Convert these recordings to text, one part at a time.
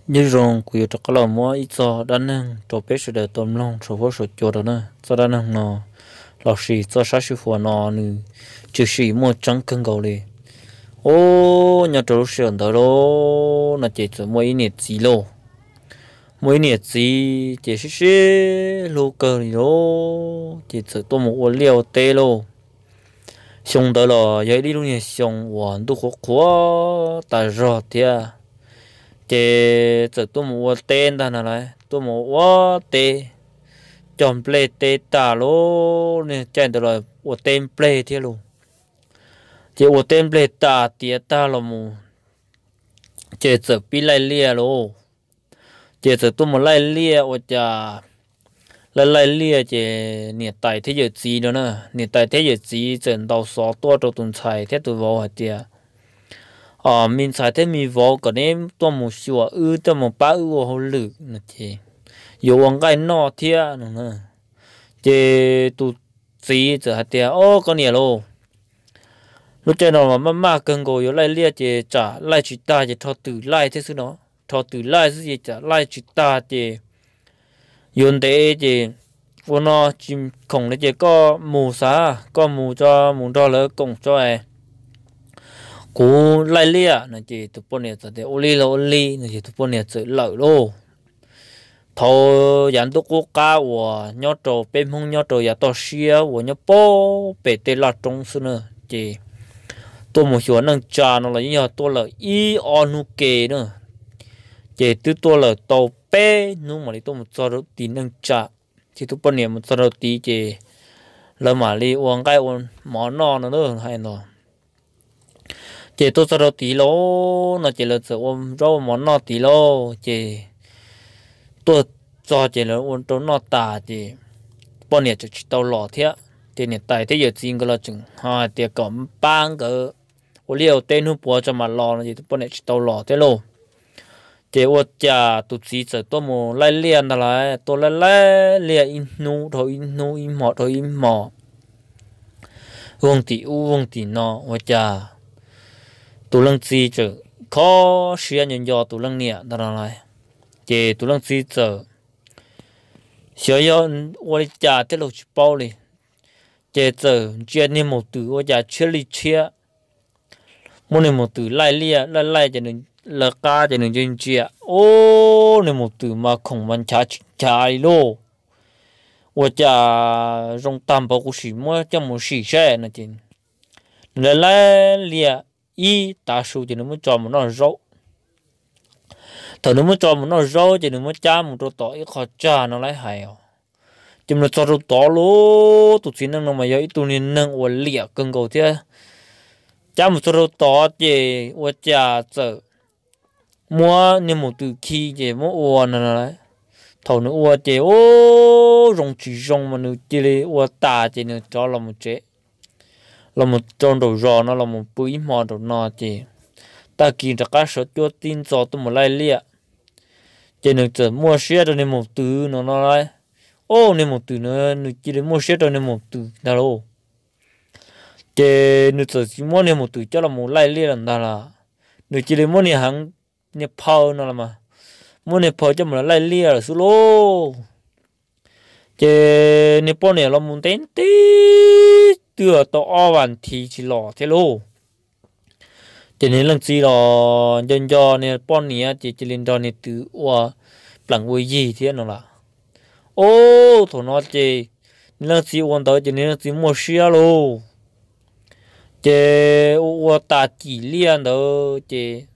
Nyob zoo, kuv yuav rov qab los muab ib txoj dab neeg rau peb sawv daws tau mloog saum huab saum cua rau na. Txoj dab neeg no lossis txoj sab sij huam no nws tshwm sim muaj tseeb kawg nkaus li. Ub, nyob rau lub sij hawm ntawd lauj, no ces txawm muaj ib niam txiv lauj. Muaj ib niam txiv ces sib sib hlub kawg li lauj, ces txawm tuaj mus ua liaj ua teb lauj. Xyoo ntawd los yog ib lub niag xyoo uas ntuj qhuav qhuav tas zog thiab, ces txawm tuaj mus ua teb ntag no lauj, tuaj mus ua teb, cog nplej teb tag lauj, niag caij ntawd los ua teb nplej thiab lauj. Ces ua teb nplej tas tiav tag los mus, ces txawm pib laij liaj lauj. Ces txawm tuaj mus laij liaj ua cas, laij laij liaj ces niam tais thiab yawm txiv no na, niam tais thiab yawm txiv txawm ntaus xov tuaj rau tus ntxhais thiab tus vauv hais tias, Os, me ntxhais thiab me vauv, kom neb tuaj mus xyuas wb, tuaj mus pab wb ua hauj lwm no ces yuav ua nqaij noj thiab no na. Ces tus txiv txawm hais tias, Os, koj niam lauj, lub caij no mas maj maj kawg nkaus, yuav laij liaj ces tsam laij tsis tag ces rho twm laij thiab xwb no, rho twm laij xwb ces tsam laij tsis tag ces yuav ntev ces ua no tsis khoom li ces koj mus xav, koj mus tso, mus nrog lawv koom tso es kuv laij liaj no ces tus poj niam txawm tias, Ua li los ua li no ces tus poj niam txawm lawm lauj. Thaum yav ntuj qub qab uas nyob rau peb Hmoob nyob rau yav toj siab uas nyob pem tej laj roob xwb na, ces tuaj mus xyuas neej tsa no los yeej yog tuaj lawm ib ob hnub ke na. Ces twb tuaj lawm tau peb hnub mam li tuaj mus txog rau tim neej tsa. Ces tus poj niam mus txog rau tid ces lawv mam li ua nqaij ua mov noj no hais no. Ces tuaj txog rau tid lauj no ces lawv txawm ua zaub ua mov noj tid lauj. Ces tuaj txog ces lawv ua rau noj tas ces poj niam tseem tsis tau los thiab. Ces niam tais thiab yawm txiv nkawd los tseem ho hais tias kom pab nkawd ua liaj ua teb hnub puav tso mam los no ces tus poj niam tsis tau los thiab lauj. Ces ua cas tus txiv txawm tuaj mus laij liaj ntag lauj, tuaj laij laij liaj ib hnub dhau ib hnub, ib hmo dhau ib hmo, voog tim ub voog tim no, ua cas tus leej txiv txawm kho siab nco nco tus leej niam ntag lauj. Ces tus leej txiv txawm xyov yog ua li cas thiab los tsis paub li, ces txawm ntsia niag maum twm ua cas tshiab li tshiab. Muab niag maum twm laij liaj laij laij ces nws lawv qab ces nws ntsia ntsia, ub, niag maum twm mas khoom mas nchav tsis nchav li lauj. Ua cas zoo tag npaum, kuv sim muab coj mus sim seb no ces nws laij laij liaj ib tav su ces nws muab tso mus noj zaub. Thaum nws muab tso mus noj zaub ces nws muab cab mus rau tom ib qho tsag no lawv hais os. Ces mus txog rau tod lauj, tus txiv neej no mas yog ib tug niag neeg uas liam kawg nkaus thiab, cab mus txog rau tod ces ua cas txawm muab niag maum twm khi ces muab ua no. Thaum nws ua ces ub, zoo tsis zoo mas nws cia li ua tas ces nws rov los mus tsev, los mus rau nraum zos no los mus pw ib hmo nraum no ces tag kis rov qab sawv cuab tib ntxov tuaj mus laij liaj. Ces nws txawm muaj siab rau niag maum twm no no lauj. Ub, niag maum twm no nws cia li muaj siab rau niag maum twm ntag lauj. Ces nws txawm tsis muab niag maum twm coj los mus laij liaj lawm ntag lauj. Nws cia li muab niag heev, niag phaw no los mas, muab niag phaw coj mus laij liaj lawm xwb lauj. Ces niag poj niam los mus ntev ntev twb tau ob vas thiv tsis los thiab lauj. Ces niag leej txiv los nco nco niag poj niam ces cia li nrog niag twm ua plees ua yig thiab no lauj. Ub, thaum no ces niag leej txiv ua ntawd ces niag leej txiv muaj siab lauj. Ces ua ua tas cim liaj ntawd ces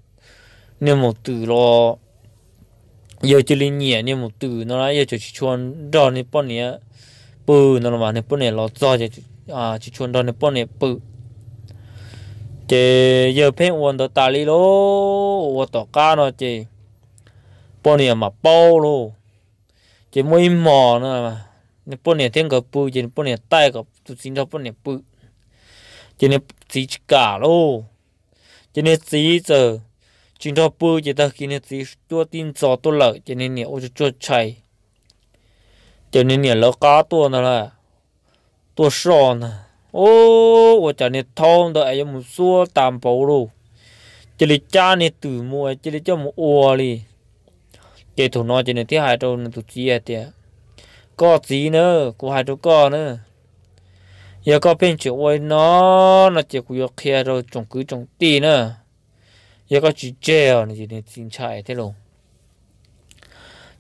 niag maum twm los yawg cia li nyiam niag maum twm no lauj, yawg tseem tsis tshua nrog niag poj niam pw no los mas, niag poj niam los txog ces tsis tshua nrog niag poj niam pw. Ces yawg pheej ua ntawd tas li lauj, ua tom qab no ces poj niam mam paub lauj. Ces muaj ib hmo no niag poj niam thiab nkawd pw ces niag poj niam taij kom tus txiv nrog poj niam pw, ces niag txiv tsis kam lauj. Ces niag txiv txawm tsis nrog pw ces tag kis niag txiv cuab tib ntxov tuaj lawm ces niag niam ua tsuag tsuag tshais, ces niag niam lawv qab tuaj ntag lauj, tuaj soj ntag. Ub, ua cas niag thaub ntawd es yuav mus xuab tas npaum lauj, cia li cab niag twm mus es cia li coj mus ua li. Ces thaum no ces nws thiaj hais rau nws tus txiv hais tias, Koj txiv na, kuv hais rau koj na, yog koj pheej tseem ua li no no ces kuv yuav qhia rau tsoom kwv tsoom tij na, yog koj tsis tseg os. Nws txiv ntshai thiab lauj.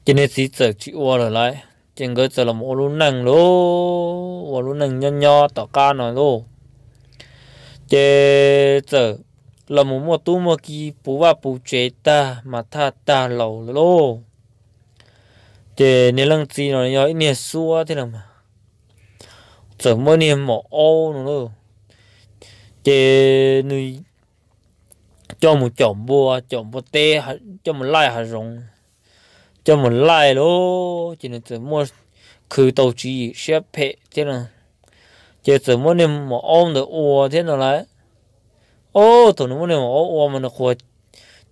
Ces nws txiv txawm tsis ua lawm lauj, ces nkawd txawm los ua lub neej lauj, ua lub neej nyob nyob tom qab no lauj. Ces txawm los mus muaj tub muaj ki puv vaj puv tsev tag mas thaj tag laus lawm lauj. Ces niag leej txiv no yog ib niag suab thiab los mas, txawm muaj niag maum aub no lauj. Ces nws coj mus caum npua, caum npua teb, coj mus laij hav zoov, coj mus laij lauj, ces nws txawm muaj khwv tau tswv yim siab phem thiab no. Ces txawm muab niag maum aub ntawd ua thiab no lauj. Ob, thaum nws muab niag maum aub ua mas nws qhuas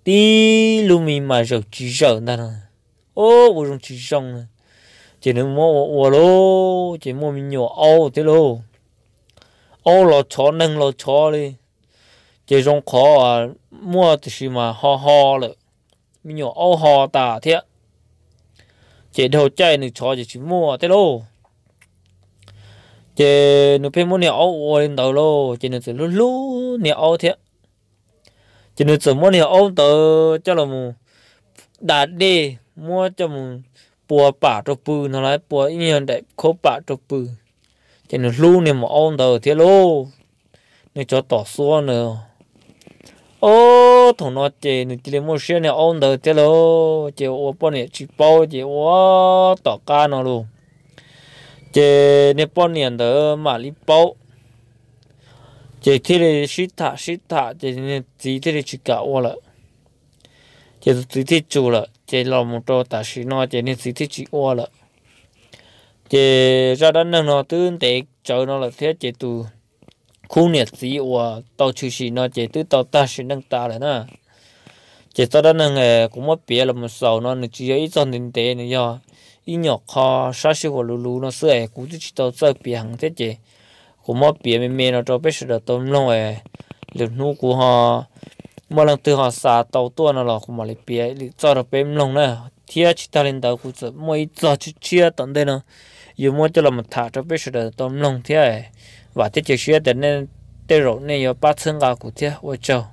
tib lub me mas zawm tsis zawm ntag no, ob, ua zoo tsis zoo na. Ces nws muab ua ua lauj, ces muaj me nyuam aub thiab lauj. Aub los tshov, neeg los tshov li. Ces zoo qhov muaj tiam sis mas ho ho lawm, me nyuam aub ho tas thiab. Ces dhau caij nws tshov ces tsis muaj thiab lauj. Ces nws pheej muab niag aub ua li ntawd lauj, ces nws txawm hlub hlub niag aub thiab. Ces nws txawm muab niag aub ntawd coj los mus da dej, muab coj mus pua pam rau pw no lauj, pua ib nyuag daim khaub pam rau pw. Ces nws hlub niag maum aub ntawd thiab lauj, nws cov tom xuab ntawd. Ob, thaum no ces nws cia li muaj siab niag aub ntawd thiab lauj, ces ua poj niam tsis paub ces ua tom qab no lauj. Ces niag poj niam ntawd mam li paub, ces thiaj li sib tham sib tham ces niag txiv thiaj li tsis kam ua lawm. Ces tus txiv thiaj tsum lawm, ces los mus rau tam sim no ces niag txiv thiaj tsis ua lawm. Ces zaj dab neeg no twb ntev tsawv no lawm thiab, ces tus khub niam txiv uas tau tshwm sim no ces twb tau tag sim neej tas lawm na. Ces txoj dab neeg kuv muab piav los mus xaus no nws tsis yog ib txoj ntev ntev, nws yog ib nyuam qho sab sij huam luv luv no xwb es kuv twb tsis tau txawj piav heev thiab, ces kuv muab piav me me no rau peb sawv daws tau mloog es lwm hnub kuv ho muaj leej twg ho xa tau tuaj no los kuv mam li piav lwm txoj rau peb mloog na. Thiab tsis tag li ntawd kuv txawm muaj ib txoj tshiab tshiab tom ntej no yuav muab coj los mus tham rau peb sawv daws tau mloog thiab. Vam thiab cia siab tias nej tej zaum nej yuav pab txhawb nqa kuv thiab. Ua tsaug.